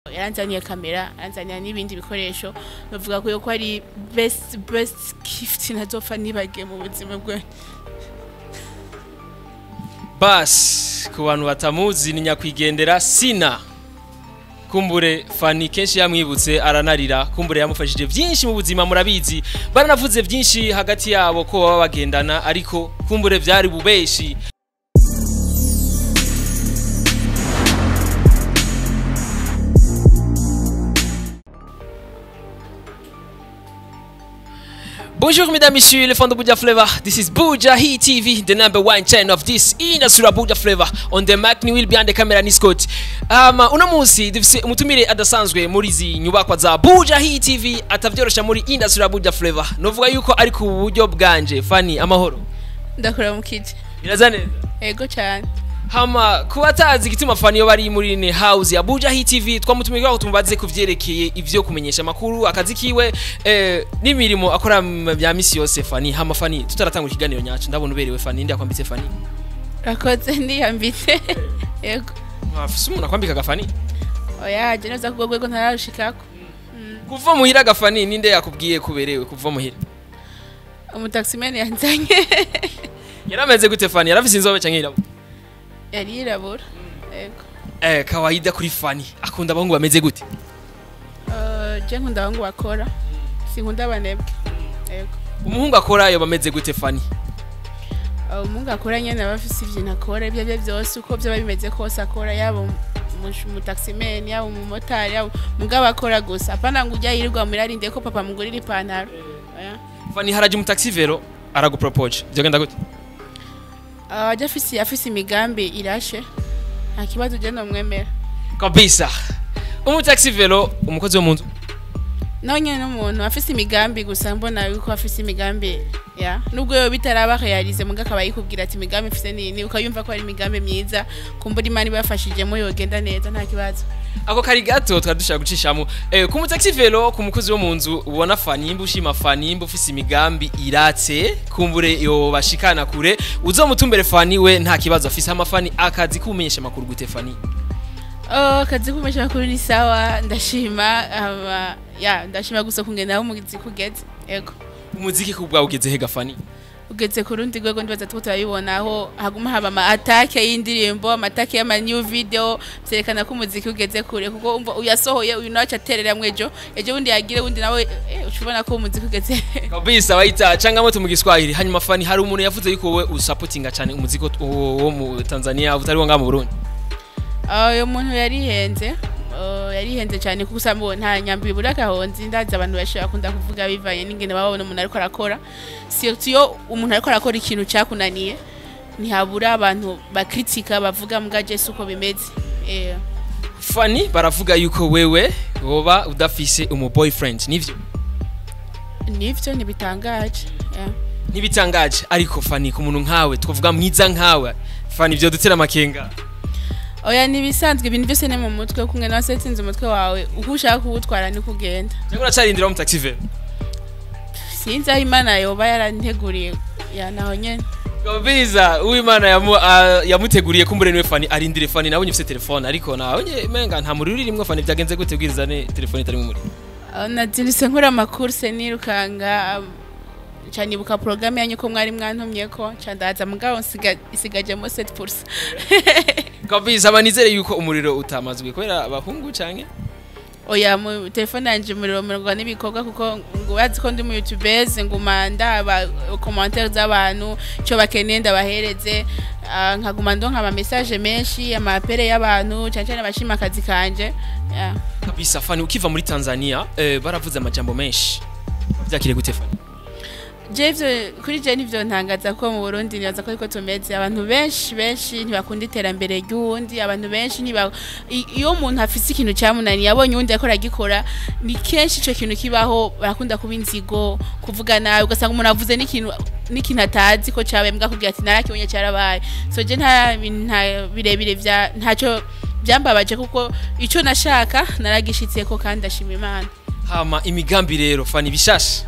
Yaranzaniye kamera, yaranzaniye n'ibindi bikoresho. Bavuga ko yuko ari best gift ntazopfa nibagiye mu buzima bwe. Bas, ku bantu batamuzi, ni nyakwigendera Sina. Kumbure Fani kenshi yamwibutse aranarira. Kumbure yamufashije byinshi mu buzima, murabizi, baranavuze byinshi hagati yabo ko baba bagendana, ariko kumbure byari bubeshi. Bonjour mesdames, messieurs, les fans de Buja Flavor. This is Buja Hit TV, the number one channel of this industry of Buja Flavor. On the mic ni Will, behind the camera ni Scott. Uno munsi dufise umutumire adasanzwe muri izi nyubakwa za Buja Hit TV, atavyorosha muri industry ya Buja Flavor. Novuga yuko ari ku buryo bwanje. Fani, amahoro? Ndakora mukije. Biraza neza? Ego cyane. Hama kuba atazi igituma Fani yo bari muri ne house ya Buja Hit TV, twamutumiye ko tumubaze kuvyerekeye ivyo kumenyesha makuru, akazi kiwe, n'imirimo akora bya misi yose Fani. Hama Fani, tutaratangura ikiganiro nyacu, ndabona uberewe Fani. Ndi akwambitse, Fani? Rakoze, ndiyambitse, yego. Afise umuntu akwambika gafani? Oya, je noza kubwo rwego ntararushikako. Kuva muhira gafani, ninde yakubwiye kuberewe kuva muhira? Umutaximene yanzanye. Yarameze gute Fani? Yarafise inzobe canke yirabura? Yari yirabura, yego. Kawaida kuri Fani, akunda abahungu bameze gute? Je nkunda abahungu bakora, sinkunda abanebwe, yego. Umuhungu akora yo bameze gute, Fani? Umuhungu akora nyene aba afise ibintu akora, ibyo aribyo byose, uko byaba bimeze kose akora, yaba umutaximene, yaba umumotari, yaba mugabo akora gusa, apana ngo ujya yirirwa muri arinde ko papa mugurira ipantaro. Oya. Fani, haraje umutaxi vélo aragupropose, vyogenda gute? Ajya afise imigambi irashe, nta kibazo, ujya nomwemera. Kabisa, umutaxi vélo, umukozi wo mu nzu? Nawe nyene n'umuntu afise imigambi gusa, mbona yuko afise imigambi ya nubwo yo bitaraba réalisé, muga akaba yikubwira ati imigambi mfise nini, ukayumva ko ari imigambi myiza, kumbura Imana ibafashijemo yogenda neza, nta kibazo. Ako kari gato twari dushaka gucishamo ku mutaxi vélo, ku mukozi wo mu nzu. Ubona Fani, nimba ushima Fani, nimba ufise imigambi iratse, kumbure yo bashikana kure, uzomutumbere Fani, we nta kibazo afise. Hama Fani, akazi kumenyesha makuru gute, Fani? Oh, akazi kumenyesha makuru ni sawa, ndashima. Aba ya ndashima gusa kungena aho umuziki ugeze, yego. Umuziki ku bwawe ugeze hega, Fani? Ugeze ku rundi rwego, ndibaza tuko turabibona aho haguma haba ama attaque y'indirimbo, ama attaque y'ama new video, vyerekana ko umuziki ugeze kure, kuko umva uyasohoye uyu nawe acaterera mwejo ejo bundi yagire wundi nawe, uca ubona ko umuziki ugeze. Kabisa, bayita changamoto mu Giswahili. Hanyuma Fani, hari umuntu yavuze yuko wowe usapotinga cyane umuziki wo mu Tanzania, utari wo ngaha mu Burundi. Uyo muntu yarihenze, yarihenze cyane, kuko usanga nta nyambi ibura agahonzi. Ndazi abantu benshi bakunda kuvuga bivanye n'ingene baba babona umuntu ariko arakora, surtout iyo umuntu ariko arakora ikintu cyakunaniye, ntihabura abantu bakritika bavuga, mbwa je uko bimeze. Fani, baravuga yuko wewe woba udafise umu boyfriend, nivyo? Nivyo, ntibitangaje, yeah. Ntibitangaje, ariko Fani, ku muntu nkawe, twavuga mwiza nkawe Fani, ivyo dutera amakenga. Oya, nibisanzwe, ibintu byose ni mu mutwe, kumwe na wasetsinze umutwe wawe uko ushaka kuwutwara niko ugenda. Cyangwa uracarindira mu taxi vélo? Sinzi aho Imana yoba yaranteguriye, ya naho nyene. Kabisa, uwimana yamuteguriye kumbure niwe Fani arindire. Fani, nabonye ufise telefone, ariko nawe menga nta muriro urimwo. Fani, byagenze gute bwirizane telefone itari mu muriro? Nazindutse nkora amakurse nirukanga, nca nibuka porogaramu yanyu ko mwari mwantumye ko nca ndaza, mugabo isigajemo 7%. Kabisa, abanizere yuko umuriro utamazwe kubera abahungu canke? Oya, mu telefone yanje umuriro murwa n'ibikorwa, kuko ngo bazi ko ndi mu youtubers, nguma ndaba commentaire z'abantu, icyo bakeneye ndabahereze, nkaguma ndonka ama message menshi, ama appel y'abantu, cyane cyane abashima akazi kanje, yeah. Kabisa Fani, ukiva muri Tanzania, baravuze amajambo menshi, byakiriye gute, Fani? Je ivyo kuri je nivyo ntangaza ko mu Burundi nibaza ko ariko tumeze, abantu benshi benshi ntibakunda iterambere ry'uwundi, abantu benshi ntiba iyo umuntu afise ikintu cyamunaniye abonye uwundi ariko aragikora, ni kenshi ico kintu kibaho, barakunda kuba inzigo, kuvuga nabi, ugasanga umuntu avuze n'ikintu atazi ko cabaye, mbwa akubwira ati narakibonye cyarabaye. So je nta bintu, nta birebire vya ntaco byambabaje, kuko ico nashaka naragishitseko kandi ndashima Imana. Hama imigambi rero, Fani, bishasha?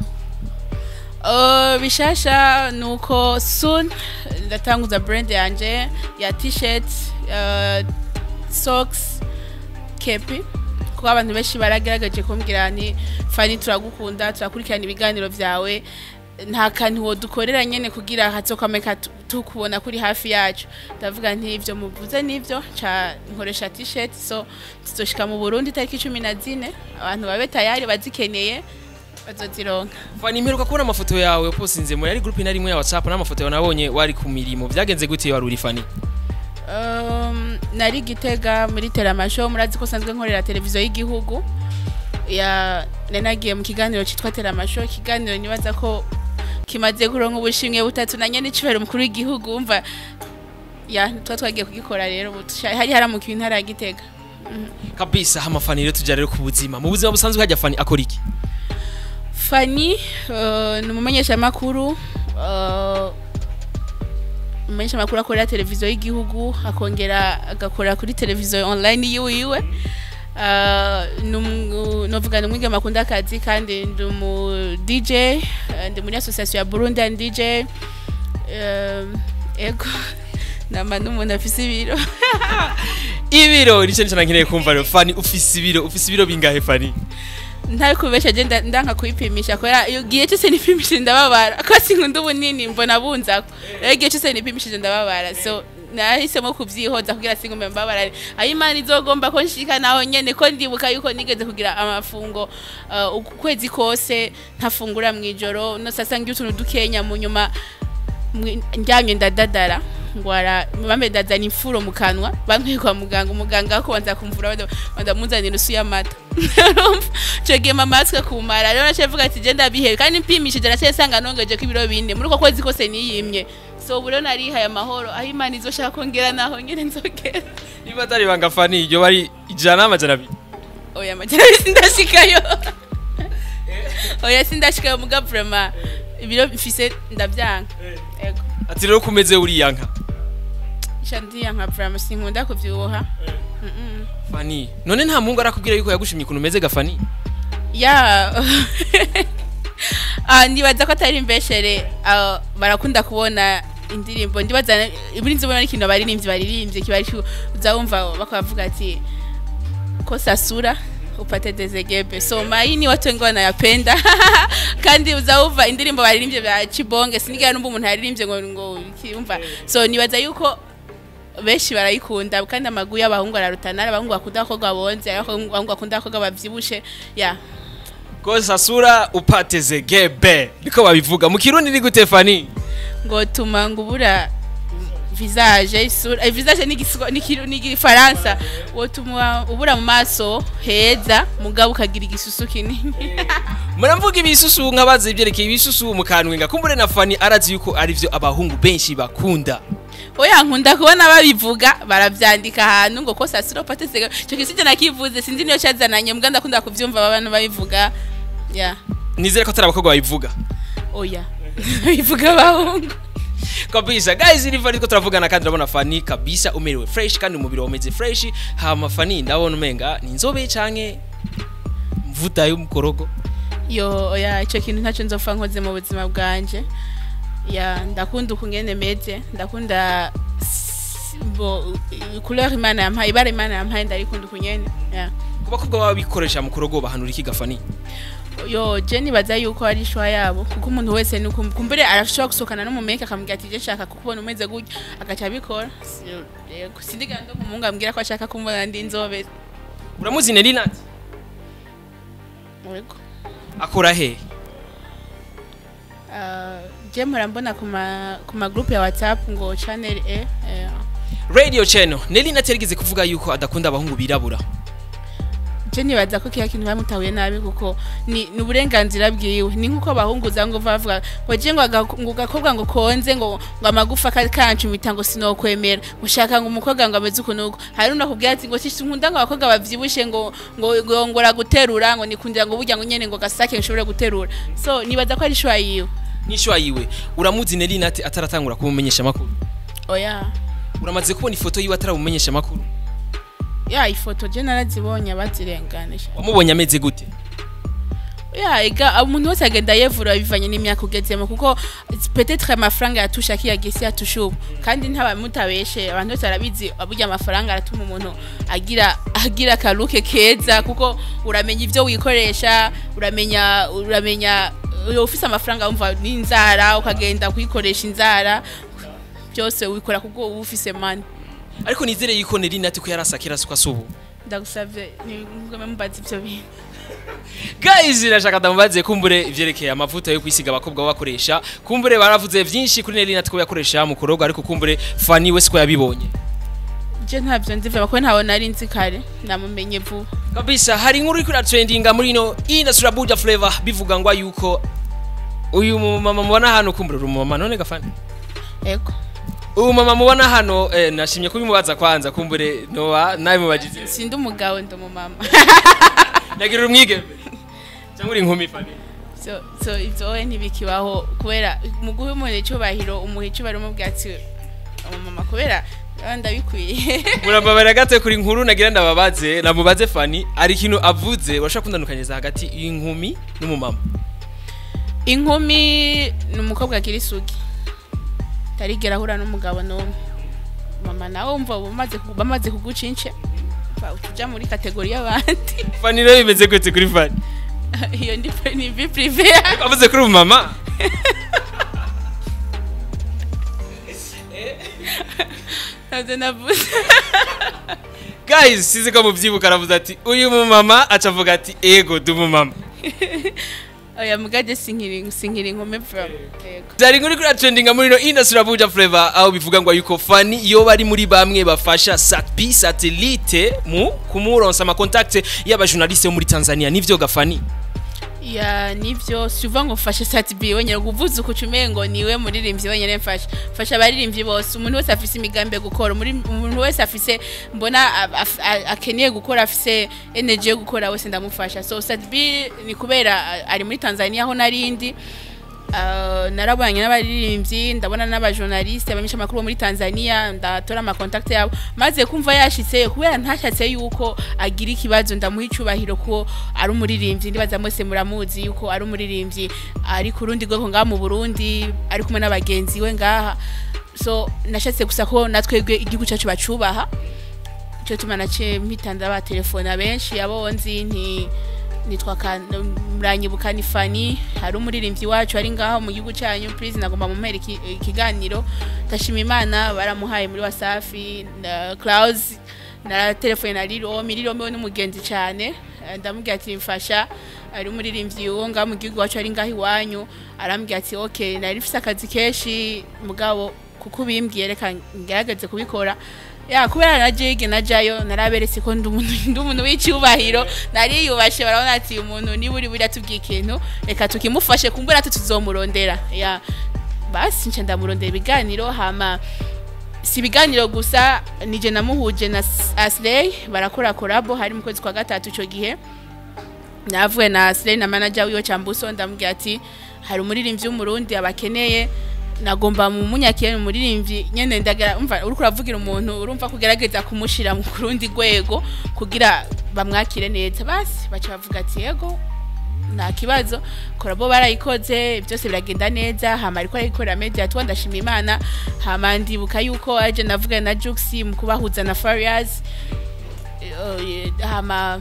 Bishasha nuko soon ndatanguza brand yanje ya t-shirt, socks, kepi. Kuko abantu benshi baragaragaje kumbwira nti Fanny, turagukunda, turakurikirana ibiganiro vyawe, nta kantu wodukorera nyene kugira hazokameka tukubona kuri hafi yacu. Ndavuga nti ivyo muvuze nivyo, ca nkoresha t-shirt. So tuzoshika mu Burundi tariki 14, abantu babe tayari, bazikeneye bazozironka. Fanny, mperuka kubona amafoto yawe upostinze muri ari group na rimwe ya WhatsApp, n'amafoto yawe nabonye wari ku mirimo. Byagenze gute? Wari uri, Fanny? Nari Gitega muri Teramasho. Murazi ko sanzwe nkorera televiziyo y'igihugu. Ya, nanagiye mu kiganiro cyitwa Teramasho, ikiganiro nibaza ko kimaze kuronka ubushimwe butatu na nyene icubahiro umukuru w'igihugu. Umva, ya, twa twagiye kugikora rero, ubu hari haramukiwe intara ya Gitega. Kabisa. Hama Fanny rero, tujya rero ku buzima, mu buzima busanzwe hajya Fanny akora iki? Fanny ni umumenyeshamakuru, umumenyeshamakuru akorera televiziyo y'igihugu, akongera agakora kuri televiziyo online yiwiwe. Novuga ni umwigeme akunda akazi, kandi ndi umu DJ, ndi muri association ya Burundian DJ. Ego, nama n'umuntu afise ibiro. Ibiro nicyo nicyo nkeneye kumva rero. Fanny, ufise ibiro bingahe, Fanny? Ntari kubesha, je ndanka kwipimisha, kubera iyo gihe cyose nipimishije ndababara, ko sinkunda ubunini, mbona bunzako. Rero igihe cyose nipimishije ndababara, so nahisemo kubyihoza kugira singume mbabara. Aho Imana izogomba ko nshika naho nyene, ko ndibuka yuko nigeze kugira amafungo ukwezi kose ntafungura mw'ijoro, no sasa ngira utuntu dukenya, mu nyuma ndyamye ndadadara, ngwara bambe, ndazana imfuro mu kanwa, bantwaye kwa muganga. Umuganga ko banza kumvura, bandamuzanira inusu y'amata. Urumva, ico gihe mama yatwe kumara. Rero naciye mvuga ati je ndabihewe, kandi mpimishije naciye nsanga nongeje ko ibiro 4 muri uko kwezi kose niyimye. So ubu rero narihaye amahoro, aho Imana izoshaka kongera naho nyene nzogera. Niba atari ibanga, Fanny, iryo bari 100, 200? Oya, 200 sindashikayo. Oya, sindashikayo, muga vraiment ibiro mfise ndavyanka, ego. Ati rero kumeze uriyanka? Sha, ndiyanka vraiment, sinkunda kuvyibuha. Fanny, none nta muhungu arakubwira yuko yagushimye ukuntu umeze ga, Fanny? Ya, ndibaza ko atari imbeshere. Barakunda kubona indirimbo, ndibaza iburi nzibona ari ikintu abaririmbyi baririmbye kiba ari uza wumva bakavuga ati kosa sura upate dezegebe. So maini watu wengi wanayapenda, kandi uza wumva indirimbo baririmbye bya Chibonge, sinigera numva umuntu yaririmbye ngo iki, umva. So nibaza yuko benshi barayikunda, kandi amagu y'abahungu ararutana. Abahungu bakunda abakobwa bonze, abahungu bakunda abakobwa bavyibushe, ya. Kosa sura upate zegebe, niko babivuga mu Kirundi. Ni gute, Fanny? Ngo tuma ngo ubura visage, isura, visage n'igifaransa, wotuma ubura mu maso heza, mugabo ukagira igisusu kinini. Muramvuga ibisusu, nkabaza ibyerekeye ibisusu mu kanwenga. Kumbure na Fanny arazi yuko arivyo abahungu benshi bakunda. Oya, nkunda kubona babivuga, baravyandika ahantu ngo kosa sura upate sega. Ico kintu nakivuze, sinzi niyo cazananye, mbwa ndakunda kuvyumva abantu babivuga, ya. Nizere ko atari abakobwa babivuga. Oya, bivuga abahungu. Kabisa. Guys, iri ariko turavugana, kandi ndabona Fanny kabisa umerewe fresh, kandi umubiri wawe umeze fresh. Hama Fanny, ndabona umenga ni inzobe canke mvuta y'umukorogo? Yo, oya, ico kintu ntacyo nzopfa nkoze mu buzima bwanje. Ya, ndakunda ukungene meze, ndakunda bo couleur Imana yampaye, ibara Imana yampaye, ndarikunda ukunyene, ya. Ku bakobwa baba bikoresha mu korogo, bahanura iki ga, Fanny? Yo, je nibaza yuko ari choix yabo, kuko umuntu wese ni kumbure arashobora gusohokana n'umumeke akamubwira ati je nshaka kukubona umeze gutya, agaca abikora. Yego, sindigana ndo umuhungu ambwira ko ashaka kumbona ndi inzobe. Uramuzi Nelinat? Yego. Akora he? Je mpora mbona ku ma groupe ya WhatsApp ngo channel E. Radio channel. Nelinat yarigeze kuvuga yuko adakunda abahungu birabura. Je nibaza ko kiya kintu bamutahuye nabi, kuko ni uburenganzira bwiwe. Ni nkuko abahungu uza ngo bavuga ngo je ngo gakobwa ngo konze ngo amagufa kancumita, ngo sinokwemera, ushaka ngo umukobwa ngo ameze uku nuko. Hari unakubwira ati ngo nkunda ngo abakobwa bavyibushe, ngo ngora guterura, ngo nikundira ngo burya ngo nyene ngo gasake nshobore guterura. So nibaza ko ari choix yiwe. Ni choix yiwe. Uramuzi Nelinat ataratangura kumumenyesha amakuru? Oya. Uramaze kubona ifoto yiwe ataramumenyesha amakuru? Ya, ifoto je narazibonye, abazirenganisha. Wamubonye ameze gute? Ya, ega umuntu wese agenda yevura bivanye n'imyaka ugezemo, kuko peut-être amafaranga yatusha akiyagisi yatusha ubu, kandi ntabamutabeshe, abantu bose barabizi, burya amafaranga aratuma umuntu agira akaruke keza, kuko uramenya ivyo wikoresha, uramenya iyo ufise amafaranga wumva n'inzara ukagenda kuyikoresha, inzara byose wikora kuko uba ufise money. Ariko nizere yuko Nelly Nat ko yarasakira suka subu. Ndagusavye nigume mbaza ivyo bintu. Guys, nashaka ndamubaze kumbure ivyerekeye amavuta yo kwisiga abakobwa bakoresha. Kumbure baravuze vyinshi kuri Nelly Nat ko yakoresha mu kuroga, ariko kumbure Fanny wese ko yabibonye. Je ntavyo nzi vuba, kuko ntawe nari nzi kare, namumenye vuba. Kabisa, hari inkuru iriko iratrendinga muri ino industry ya Buja Flavor, bivuga ngo yuko uyu mumama mubona hano, kumbure uri umumama none ga Fanny? Ego. Uyu mama mubona hano, nashimye kubimubaza kwanza, kumbure noa nawe mubagize. Sindi umugabo, ndi umumama. Nagira umwigeme cyangwa uri inkumi, Fanny? So ivyo we ntibikibaho, kubera mu guha umuntu icubahiro, umuha icubahiro umubwira ati umumama, kubera ndabikwiye. Murambabara gato kuri inkuru nagira ndababaze, namubaze Fanny, ari ikintu avuze urashaka kundandukanyiriza hagati y'inkumi n'umumama. Inkumi ni umukobwa akiri isugi, tarigera ahura n'umugabo n'umwe. Mama nawe wumva bamaze kuguca ince, uja muri catégorie y'abandi. Fanny rero bimeze gute kuri Fanny? Iyo ni vie privée. Avuze kuri umumama. Ntabyo navuze. Guys, sizi ko muvyibuka, aravuze ati uyu mumama, aca avuga ati ego ndi umumama. Oya, mugade sinkiri inkumi from, yego. Byari inkuru kuri trendinga muri no industry ya Buja Flavor, aho bivuga ngo yuko Fanny iyo bari muri bamwe bafasha Sat-B satellite mu kumuronsa ama contact y'abajournaliste bo muri Tanzania. Nivyo ga Fanny? Ya, nivyo. Suva ngo mfashe Sat-B wenyine, kuvuza ukuca umengo niwe muririmbyi wenyine mfasha. Mfasha abaririmbyi bose, umuntu wese afise imigambi yo gukora, umuntu wese afise mbona akeneye gukora, afise energy yo gukora, wese ndamufasha. So Sat-B ni kubera ari muri Tanzania aho narindi, narabanye n'abaririmbyi, ndabona n'abajournaliste, abamenyesha makuru bo muri Tanzania, ndatora ama contact yabo. Maze kumva yashitse, kubera ntashatse yuko agira ikibazo, ndamuha icubahiro ko ari umuririmbyi, ndibaza mwese muramuzi yuko ari umuririmbyi ari ku rundi rwego ngaha mu Burundi, ari kumwe n'abagenzi we ngaha. So nashatse gusa ko natwebwe igihugu cyacu bacubaha, cyo tuma naciye mpita ndabatelefona benshi abo nzi nti nitwa muranyibuka, ni Fanny, hari umuririmbyi wacu ari ngaho mu gihugu cyanyu, please nagomba mumpere ikiganiro. Ndashima Imana baramuhaye muri Wasafi na Clouds. Na telefone na Liromi, Liromi we n'umugenzi cyane, ndamubwira ati mfasha, ari umuririmbyi wo ngaho mu gihugu wacu ari ngaho iwanyu. Arambwira ati okay, nari mfise akazi kenshi, mugabo kuko ubimbwiye reka ngerageze kubikora. Ya, kubera na jege na jayo naraberetse ko ndi umuntu w'icyubahiro, nariyubashe, barabona ati umuntu niba uri buriya tubwiye ikintu reka tukimufashe, kumbura ati tuzomurondera. Ya, basi nca ndamurondera ibiganiro. Hama si ibiganiro gusa, nije namuhuje na Asley barakora collabo, hari mu kwezi kwa gatatu. Ico gihe navuye na Asley na manager wiwe Chambuso, ndamubwira ati hari umuririmbyi w'Umurundi abakeneye, nagomba mu munyakire, umuririmbyi nyene ndagara. Umva, uriko uravugira umuntu, urumva kugerageza kumushira mu kurundi rwego kugira bamwakire neza. Basi baca bavuga ati yego, nta kibazo. Collabo barayikoze, byose biragenda neza. Hama ariko arayikorera media tuwa, ndashima Imana. Hama ndibuka yuko aje navuga na Jux mu kubahuza na Farias. Hama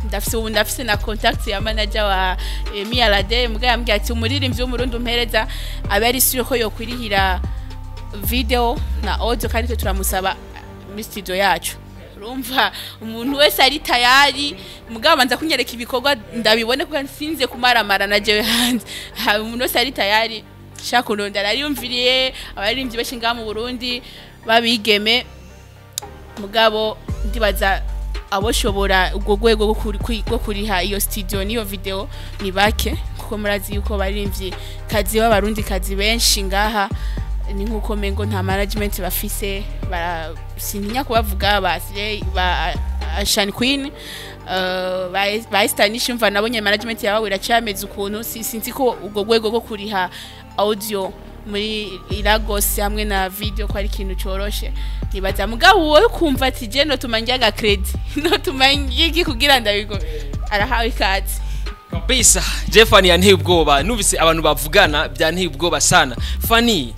ndafise ubu ndafise na contact ya manager wa Mialade, muga yambwiye ati umuririmbyi w'Umurundi umpereza abe ari sûr ko yokwirihira video na audio, kandi twe turamusaba muri studio yacu. Urumva umuntu wese ari tayari, mugabo banza kunyereka ibikorwa ndabibone, kuko nsinze kumaramara na jewe hanze. Ha, umuntu wese ari tayari shaka kurondera, ariyumviriye abaririmbyi benshi ngaha mu Burundi babigeme, mugabo ndibaza aboshobora ubwo rwego rwo kuriha iyo studio n'iyo video ni bake, kuko murazi yuko baririmbyi kazi b'Abarundi kazi benshi ngaha ni nkuko mengo nta management bafise. Bara sintinya kubavuga, ba Slay, ba Shan Queen, ba Estanish, umva nabonye management yabo iracameze ukuntu. Sinzi ko ubwo rwego rwo kuriha audio muri Lagos hamwe na video ko ari ikintu coroshe, nibaza. Mugabo wowe kumva ati je no tuma njyaga credit, no tuma ngiki kugira ndabigo, arahawe ikaze. Kabisa, je Fani yanteye ubwoba, numvise abantu bavugana byanteye ubwoba sana. Fani,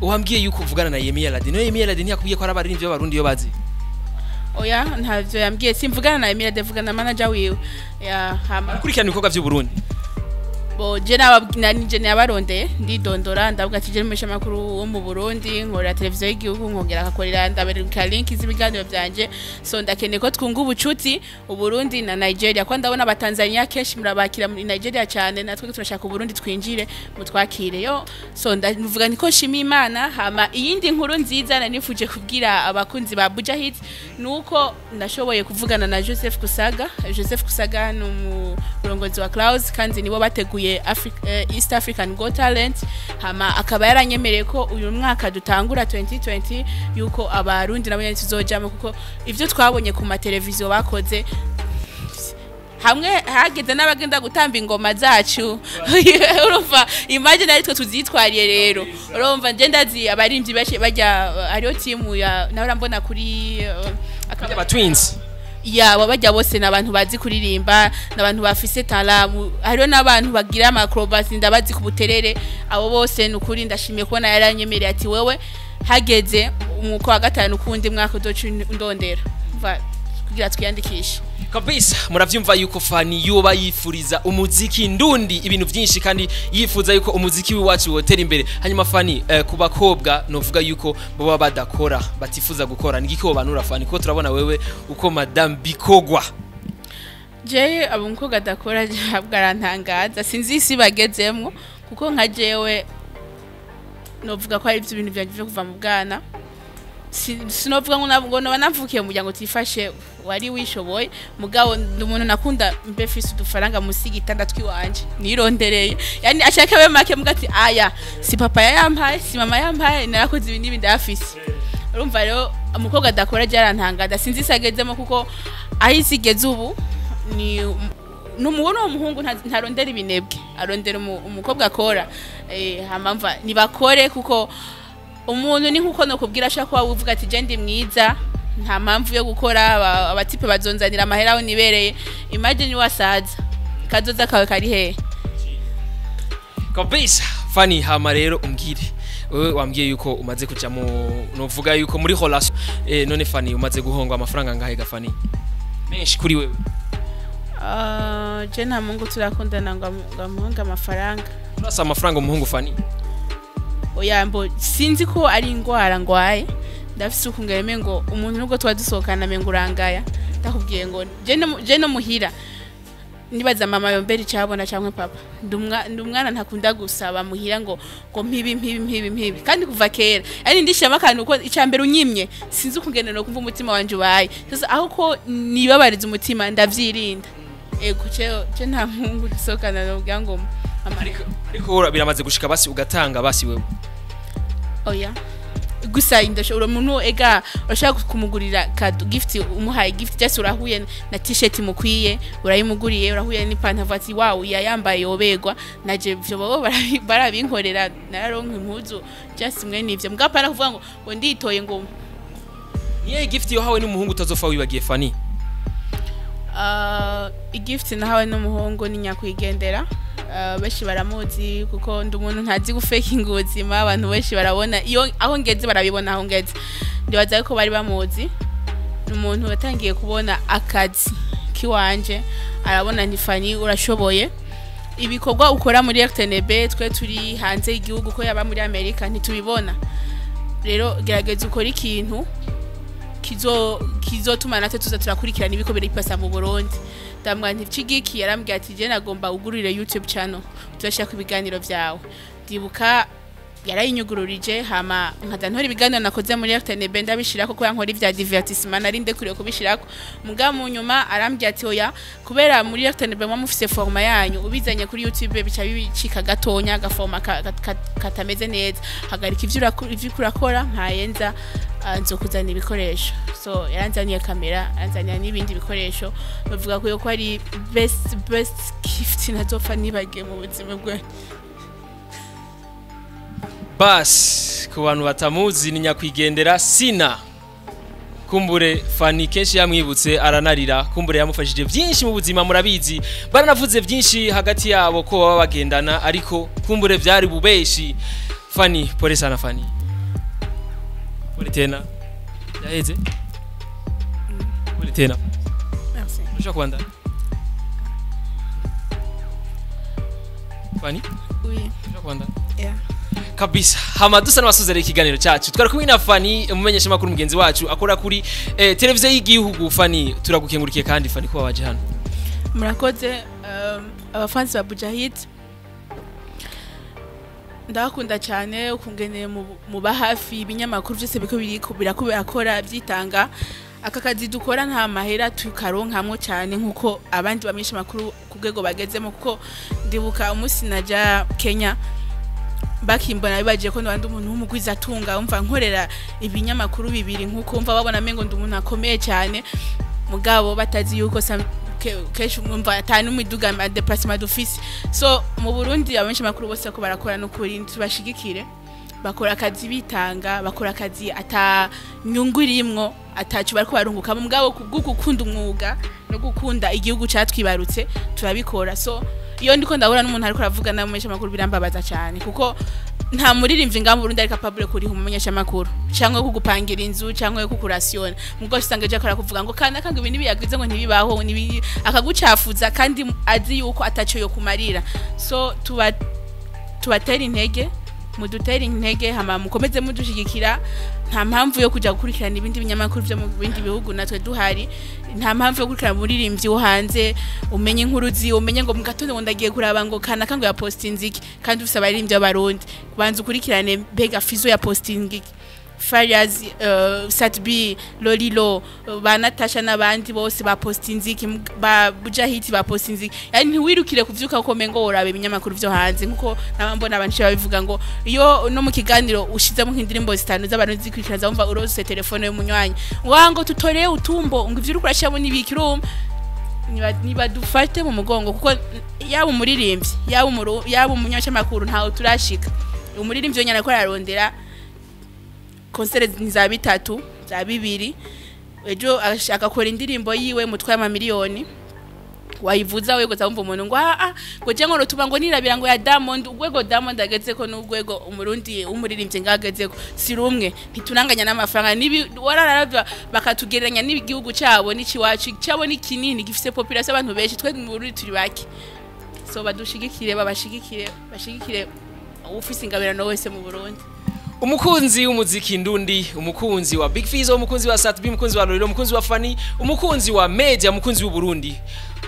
wambwiye yuko uvugana na Yemi Alade. No, Yemi Alade ntiyakubwiye ko ari abaririmbyi b'Abarundi yo bazi? Oya, ntavyo yambwiye. Simvugana na Yemi Alade, mvugana na manager wiwe ya hama. Akurikirana ibikorwa vy'u Burundi? Bo je nababwira, nabarondeye, ndidondora, ndavuga ati je nimesha makuru wo mu Burundi, nkorera televiziyo y'igihugu, nkongera akakorera, ndabereka link z'ibiganiro byanje, so ndakeneye ko twunga ubucuti Uburundi na Nigeria, ko ndabona abatanzania kenshi murabakira muri Nigeria cyane, natwe turashaka Uburundi twinjire mutwakire yo. So ndavuga niko nshima Imana. Hama iyindi nkuru nziza nanifuje kubwira abakunzi ba Buja Hit nuko nashoboye kuvugana na Joseph Kusaga. Joseph Kusaga ni umurongozi wa Clouds, kandi nibo bateguye East African Got Talent, hama akaba yaranyemereye ko uyu mwaka dutangura 2020 yuko Abarundi nabo nyene tuzojamo, kuko ivyo twabonye ku mateleviziyo bakoze hamwe hageze n'abagenda gutamba ingoma zacu, urumva, imagine ari twe tuzitwariye. Rero urumva nje ndazi abarimvyi benshi bajya, hariho timu ya nahora mbona kuri Aba twins. Yabo bajya bose ni abantu bazi kuririmba, ni abantu bafise talamu, hariho n'abantu bagira ama acrobatie, ndabazi ku Buterere. Abo bose ni ukuri ndashimiye kubona yaranyemereye ati wewe hageze umwuka wa gatanu kundi mwaka uzoca ndondera. Umva, kugira twiyandikishe. Kabisa, muravyumva yuko Fani yoba yifuriza umuziki ndundi ibintu byinshi, kandi yifuza yuko umuziki w'iwacu wotera imbere. Hanyuma Fani, ku bakobwa novuga yuko baba badakora, batifuza gukora, nigiki wobanura, Fani, kuko turabona wewe uko madame bikogwa? Jewe abo umukobwa adakora ntabwo arantangaza, sinzi isi bagezemwo, kuko nka jewe novuga ko ari ibyo bintu byanjye byo kuva mu bwana. Sinovuga ngo nabwo noba navukiye mu muryango utifashe wari wishoboye, mugabo ndi umuntu nakunda mbe fise udufaranga musi y'igitanda twiwanje nirondereye, yani ashaka abe make, muga ati aya si papa yayampaye, si mama yampaye, narakoze ibi n'ibi, ndayafise. Urumva rero umukobwa adakora byarantangaza, sinzi isi agezemo, kuko aho isi igeze ubu ni n'umuhungu, uwo muhungu ntarondera ibinebwe, arondera umukobwa akora. Hama mva nibakore, kuko umuntu ni nkuko nokubwira, ashaka kuba uvuga ati je ndi mwiza, nta mpamvu yo gukora, abatipe bazonzanira amahera aho nibereye. Imagine wasaza, kazoza kawe kari hehe? Kabisa, Fani. Hama rero umbwire, wewe wambwiye yuko umaze kuja mu novuga yuko muri relation, none Fani, umaze guhongwa amafaranga ngahe ga Fani, menshi kuri wewe? Ah, je nta mungu turakundana ngo amuhonge amafaranga. Urasa amafaranga umuhungu, Fani? Oya, mbo sinzi ko ari ingwara ngwaye, ndafise ukungere ngo umuntu nubwo tuba dusohokana mengo urangaya. Ndakubwiye ngo je no muhira nibaza mama yombera icabona cyangwa papa, ndi umwana ntakunda gusaba muhira ngo mpibi mpibi mpibi mpibi, kandi kuva kera ari ndishama akantu ko icambere unyimye sinzi ukungene no kumva umutima wanje ubaye. Sasa aho ko nibabariza umutima ndavyirinda. Ego, je nta muhungu dusohokana novuga ngo Ariko biramaze gushika basi ugatanga basi wewe? Oya, gusa indashobora umuntu ega urashaka kumugurira cadeau, gift, umuhaye gift, just urahuye na t-shirt mukwiye urayimuguriye, urahuye n'ipantaro ati wow yayambaye yoberwa. Naje ivyo babo barabinkorera, nararonka impuzu, just mwe nivyo mbwa kuvuga ngo nditoye ngo. Niye gift yohawe n'umuhungu utazofa wibagiye, Fani? Igift nahawe n'umuhungu ni nyakwigendera. Benshi baramuzi, kuko ndi umuntu ntazi gufekinga ubuzima, abantu benshi barabona iyo aho ngeze, barabibona aho ngeze, ndibaza ko bari bamuzi. Ni umuntu watangiye kubona akazi kiwanje, arabona nti Fani urashoboye, ibikorwa ukora muri RTNB twe turi hanze y'igihugu, ko yaba muri Amerika ntitubibona, rero gerageza ukora ikintu kizotuma natwe tuza turakurikirana ibiko biripasa mu Burundi. Ndamwa nti cigiki? Yarambwiye ati je nagomba ugurire YouTube channel tuzashaka ibiganiro vyawe. Ndibuka yarayinyugururije, hama nkaza ntora ibiganiro nakoze muri RTNB ndabishirako, ko yankora ivya divertissement nari ndekuriye kubishirako. Muga mu nyuma arambwiye ati oya, kubera muri RTNB mwa mufise format yanyu, ubizanye kuri YouTube bica bicika gatonya, agaforma katameze neza, hagarika ivyo urakora, nkayenza nzokuzana ibikoresho. So yaranzaniye kamera, yaranzaniye n'ibindi bikoresho. Bavuga ko yuko ari best best gift ntazopfa nibagiye mu buzima bwe. Basi ku bantu batamuzi ni nyakwigendera Sina. Kumbure Fanny kenshi yamwibutse aranarira, kumbure yamufashije byinshi mu buzima, murabizi baranavuze byinshi hagati yabo ko baba bagendana, ariko kumbure byari bubeshi. Fanny, pole sana Fanny, pole tena, yaheze, pole tena. Merci. Ushaka kubandanya Fanny? Oui. Ushaka kubandanya? Yeah. Kabisa. Hama dusa n'abasozera ikiganiro cyacu, twari kumwe na Fanny, umumenyesha makuru mugenzi wacu akora kuri televiziyo y'igihugu. Fanny, turagukengurikiye kandi Fanny kuba waje hano. Murakoze. Abafansi ba Bujahid ndabakunda cyane, ukungene muba hafi ibinyamakuru byose biko biriko birakora byitanga. Aka kazi dukora nta mahera tukaronkamwo cyane nkuko abandi bamenyesha makuru ku rwego bagezemo, kuko ndibuka umunsi naja Kenya bakimbona bibagiye ko ndi umuntu w'umugwiza atunga, umva nkorera ibinyamakuru bibiri nkuko umva babona mengo ndi umuntu akomeye cyane, mugabo batazi yuko kenshi umva atanu imiduga ama déplacement d'office. So mu Burundi abenshi makuru bose ko barakora n'ukuri tubashigikire, bakora akazi bitanga, bakora akazi ata nyungu irimwo, atacu bariko barunguka, mugabo kubwo gukunda umwuga no gukunda igihugu catwibarutse turabikora. So iyo ndiko ndabura n'umuntu ariko aravuga n'umumenyesha makuru birambabaza cyane, kuko nta muririmbyi nga mu Burundi ari capable kuriha umumenyesha makuru cyangwa kugupangira inzu cyangwa kukurasiona, mugo usanga je akora kuvuga ngo kana kanga ibintu biyagize ngo ntibibaho akagucafuza kandi azi yuko ataco yo kumarira. So tubatera intege, mudutera intege, hama mukomeze mudushigikira. Nta mpamvu yo kuja gukurikirana ibindi binyamakuru byo mu bindi bihugu natwe duhari, nta mpamvu yo gukurikirana umuririmbyi wo hanze umenye inkuru zi, umenye ngo mu gatondo ngo ndagiye kuraba ngo kana kango ya postinze iki, kandi ufise abaririmbyi b'abarundi. Banza ukurikirane mbega Fizo ya posting iki, Farias, Satbi, Lolilo, ba Natasha n'abandi bose ba postinze iki, ba Bujahid ba postinze iki. Yani ntiwirukire kuvyuka uko mengo worabe ibinyamakuru vyo hanze, nkuko nabambona abantu babivuga ngo iyo no mu kiganiro ushizemo nk'indirimbo zitanu z'abantu zikurikirana wumva urose telefone y'umunywanyi wango tutoreye utumbo ngo ivyo uriko urashiramo nibiki, urumva nibadufate mu mugongo, kuko yaba umuririmbyi yaba umunyashamakuru ntawe turashika. Umuririmbyi wenyine ariko ararondera concert ni za 3 za 2, ejo agakora indirimbo yiwe mutwaye amamiliyoni wayivuza wego zamva umuntu ngo ah ngo je ngo rutuba ngo nirabira ngo ya Diamond, urwego Diamond agezeko n'urwego umurundi umuririmbyi ngagezeko si rumwe, ntituranganya n'amafaranga nibi warararavya bakatugereranya n'igihugu cyabo n'ikiwacu cyabo ni kinini gifise population abantu benshi, twe mu Burundi turi bake. So badushigikire, babashigikire, bashigikire ufise ingabirano wese mu Burundi. Umukunzi w'umuziki ndundi, umukunzi wa Big Fizzo, umukunzi wa Satbi, umukunzi wa Lolilo, umukunzi wa Fanny, umukunzi wa media, umukunzi w'u Burundi.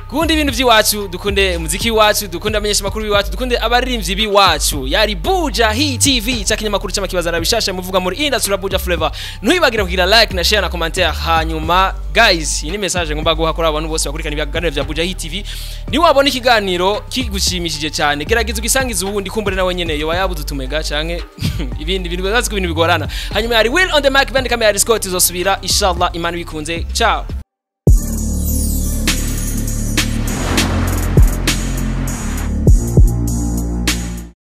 Kundi ibintu by'iwacu, dukunde umuziki wacu, dukunde amenyesha makuru y'iwacu, dukunde abaririmbyi b'iwacu. Yari Buja Hit TV, cha kinyamakuru cy'amakibazana bishasha muvuga muri industry Buja Flavor. Ntwibagire kugira like na share na commentaire. Hanyuma guys, iyi ni message ngomba guha kuri abantu bose bakurikirana ibiganiro bya Buja Hit TV. Ni wabona ikiganiro kigushimishije cyane, gerageza ugisangize uwundi, kumbure nawe nyene yoba yabuze utumega canke ibindi bintu bibaza ibintu bigorana. Hanyuma yari Will on the mic, band camera Scott, izosubira inshallah Imana bikunze. Ciao.